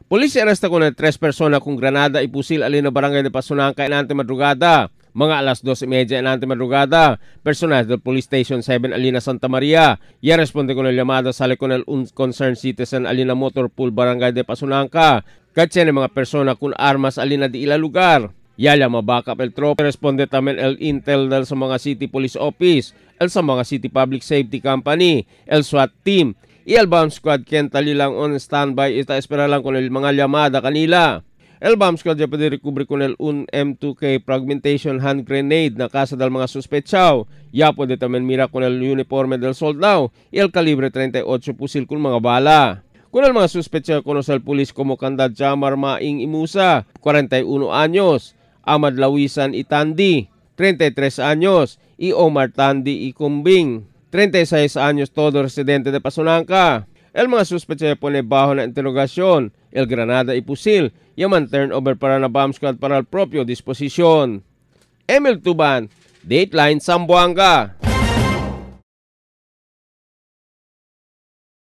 Polis arresta con el 3 personas con granada y pusil alina barangay de Pasonanca en ante madrugada. Mga alas 2:30 en ante madrugada, personal del Police Station 7 alina Santa Maria. Ya responde con el llamada sale con el un concerned citizen alina Motor Pool barangay de Pasonanca. Katsa mga persona con armas alina di ila lugar. Ya llama backup el tropa. Responde también el intel del sa mga City Police Office, el sa mga City Public Safety Company, el SWAT team, y el bomb squad ken talilang on standby ita espera lang con el mga llamada kanila. El bomb squad ya pwede recover con el un M2K fragmentation hand grenade na casa del mga suspetsaw. Ya pwede también mira con el uniforme del soldado y el calibre 38 pusil con mga bala. Con el mga suspetsaw conoce al pulis como Kanda Jamar Maing Imusa, 41 años, Ahmad Lawisan Itandi, 33 años, y Omar Tandi Ikumbing, 36 años, todo residente de Pasonanca. El mga suspetsa pone bajo na interrogación, el granada y pusil, yaman turnover para na bomb squad para el propio disposición. Emil Tuban, Dateline Zamboanga.